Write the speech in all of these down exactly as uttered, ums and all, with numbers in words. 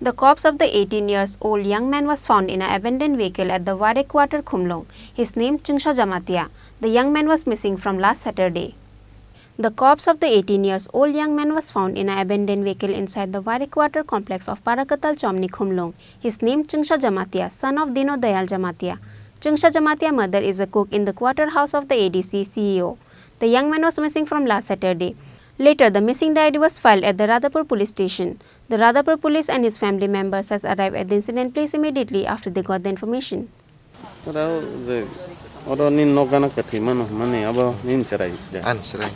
The corpse of the eighteen years old young man was found in an abandoned vehicle at the Warek Quarter, Khumlung. His name Chungsa Jamatia. The young man was missing from last Saturday. The corpse of the eighteen years old young man was found in an abandoned vehicle inside the Warek Quarter complex of Parakatal Chomni, Khumlung. His name Chungsa Jamatia, son of Dino Dayal Jamatia. Chungsa Jamatia mother is a cook in the quarter house of the A D C C E O. The young man was missing from last Saturday. Later, the missing diary was filed at the Radhapur police station. The Radhapur police and his family members has arrived at the incident place immediately after they got the information. Oro je, oro ni nok gana kwthwi mano hwnmani abo nini chwrai de? Ani chwrai.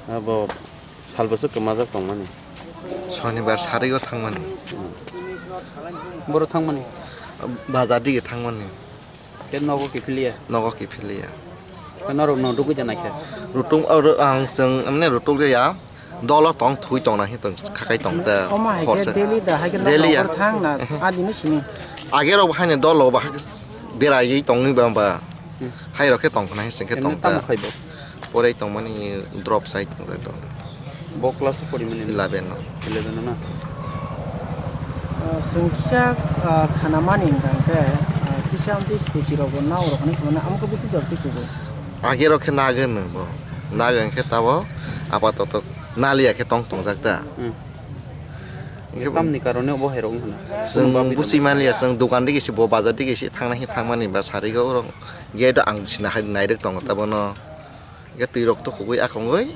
Abo sal bwswk kwmajak tongmani? Sonibar sario thangmani. Boro thangmani? Bazar dige thangmani. Khe nogo kiphiliya? Nogo kiphiliya. Khe norok no rugwi da naikhe? Rutung, oro ang chwng, mane, rutuk ya. Dolo tong, thui tong na hi tong, khakai tong ta. Omo hai khe khorsa. Daily da, hai khe daily ya. Nokbar thang na, adini simi. Age rok bahai ni dolo bahai khe beraiwi tongni ba, ba. Hmm. Hai rok khe tong khna hi sing khe tong ta. Tamo khai bo? Porai tongmani drop sai tong ta dolo. Bo class o pori mani? Eleven o. Eleven o na? Ah, chwng kisa, ah, khana mani hwnkha khe, ah, kisa amtwi suchi rok bo nao rok hinwi khna mani, amo khe bisi jor twi kugo. Age rok khe nagwi no bo. Nagwi hwnkhe tabo apatoto naliya khe tong tongjak ta. Hmm. Hwnkhe tamni karone bo hai rok wngkha na? Chwng buchi manliya, chwng dokan digi se bo bazar digi se thangna hi thangmani ba sarigo oro gate o ang sina hai nairwk tongo ta bono. Hwnkhe twi rok tukhugwi akhongwi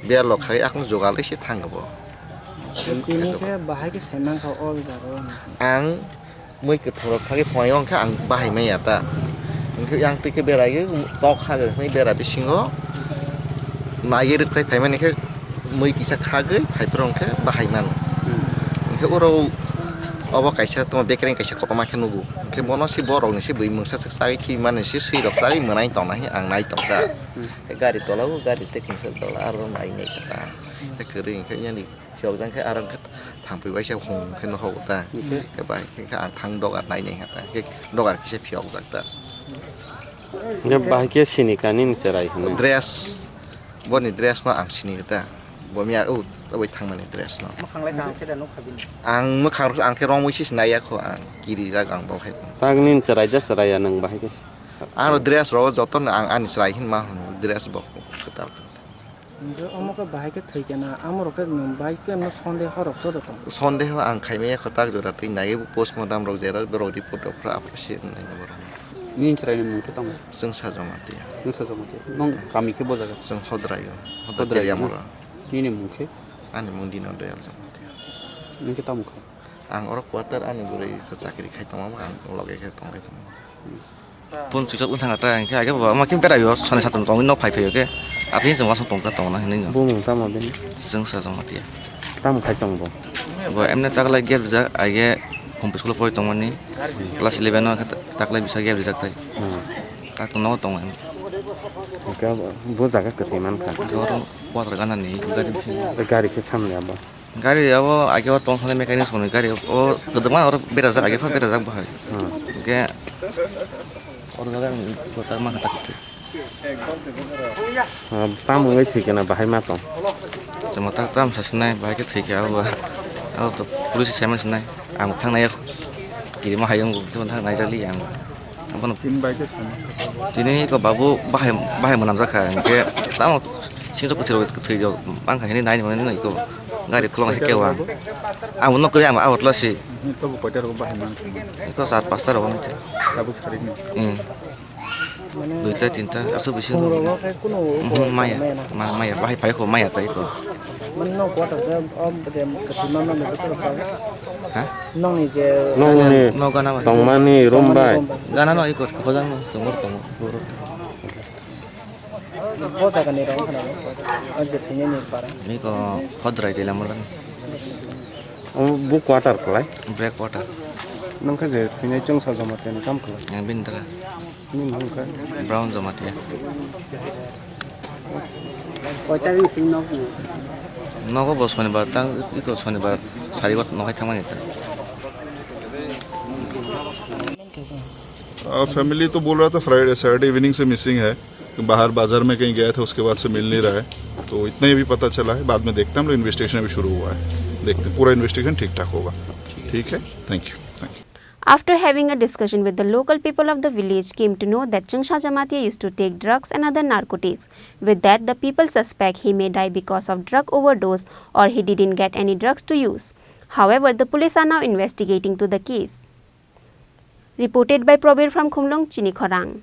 berlok khai akhong jogal se thang bo. Tini khe bahai khe sai mankha o jaga o. Ang mui kwthwng rok thagwi phunaio hwnkhe ang bahai manya ta. Hwnkhe yang twi khe beraiwi tok khagwi hwnwi bera bisingo naiwi rwkphrai phaimani khe mui kisa khagwi phaiphuru hwnkhe bahai mano. Hmm. Hwnkhe oro obo kaisa tamo bekereng kaisa kotorma khe nugo. Hwnkhe bono se borokni se bui mungsa swk chagwi thwimani se swi rok chagwi mwnai tongna hinwi ang nai tongkha. Hmm. Gari tola o gari tei kungsa tola aro nai nai kha ta. Hmm. Tei kwrwi hwnkhe yani phiyokjak khe aro hwnkhe thangphi waisa hum khe nohogo ta. Hwnkhe? Khe bai khe ang thang dogar nai nai kha ta. Khe dogar kisa phiyokjak ta. Hwnkhe bahai khe sini kha nini chwrai hwnwi? Dress, boni dress no ang sini kha ta. Bo miya o taboi thangmani dress no. Mwkhang lai kaham khe da nukha bini? Ang mwkhang rok ang khe romwi se sinai ya kho ang kirijak ang bo khe. Tak nini chwrai da chwrai ya nwng bahai khe? Ang dress rok joto no ang ani chwrai hinma hwn dress bo kwtal. Hwnkhe omo khe bahai khe thwi khe na, amo rok khe nwng bahai khe no sondeho rok joto tong. Sondeho ang khaimaya kwtak jora twi naiwi postmortem rok jera borok report rok phra aphuru se wngnai borok. Nini chwraini mung khe tamo? Chwngsa Jamatia. Chwngsa Jamatia. Nwng kami khe bo jaga? Chwng Hodraio. Hodrai Hodraio, Teriamura. Nini mung khe? Ani mung Dino Doyal Jamatia. Nwng khe tamo kha? Ang oro quarter ani bwrwi khe chakri khai tongma ang loge khe tongwi tongo. Phone switch off wng thangkha ta, hwnkhe age bo ama khe beraio, sani satung tongwi nok phai phaio khe, atini chwng uansuk tongkha tongna hinwi no. Bumung tamo bini? Chwngsa Jamatia. Tamo khai tong bo? Bo emne taklai gap rijak, age Humpi school o pori tongmani, class eleven o khe taklai bisa gap rijak tai. Hmm. Tak nogo tongo. Hwnkhe bo jaga kwtwi mankha. Hwnkhe oro quarter ganani gari bisingo. Gari khe samni abo? Gari abo age o tong thani mechanic songni gari o kwdwkma oro berajak, age pha berajak bo hai. Hmm. Hwnkhe oro jaga ang kwtal mankha tak kwtwi. Ah, tamo wngwi thwi khe na bahai ma tong? Chwng tak tam sa sinai, bahai khe thwi khe abo, abo to police sai ma sinai. Ang thangnai kirima hai wng thangnai jali ang. Abono tini bai khe sama. Tini ko babu bahai, bahai mwnam jakha, hwnkhe tamo singso kwthwi rok, kwthwi rok bangkha hini nai mano iko gari khulong hai khe wang. Ang nok kri ang awat lasi. Hini tobo koita rok bahai man. Iko char pasta rok nang. Tabuk sarik ni. Hmm. Mane duita tinta aswk bisi phungrok no khai kuno. Mhm, maya. Maya na. Ma-, maya, bahai phai kho maya tai kho. Mane no quarter je, o je kwthwi ma mani bwswk rok. Ha? Nokni je nokni no gana bai. Tongmani room bai. Gana no iko khojang no sumur tongo. Bo jaga ni rong khana no. O je thwini ni para. Ni ko Hodrai de lamur gana. O bo quarter kwlai? Break quarter. Nokha je thwini chwngsa joma teni kam kwlai? Yang bini dara. Nini mung kha? Brown Jamatia. Koita ring sing nok ni? Nogo bo sonibar tang, iko sonibar sari o nokhai thangmani ta. आ, फैमिली तो बोल रहा था Friday, Saturday evening से मिसिंग है, बाहर बाजार में कहीं गया था, उसके बाद से मिल नहीं रहा है। तो इतना ही अभी पता चला है, बाद में देखते हैं, हम लोग इन्वेस्टिगेशन अभी शुरू हुआ है। देखते हैं, पूरा इन्वेस्टिगेशन ठीक ठाक होगा। ठीक है, thank you, thank you. After having a discussion with the local people of the village, came to know that Chungsa Jamatia used to take drugs and other narcotics. With that, the people suspect he may die because of drug overdose or he didn't get any drugs to use. However, the police are now investigating to the case. Reported by Probir from Khumlung, Chini Khorang.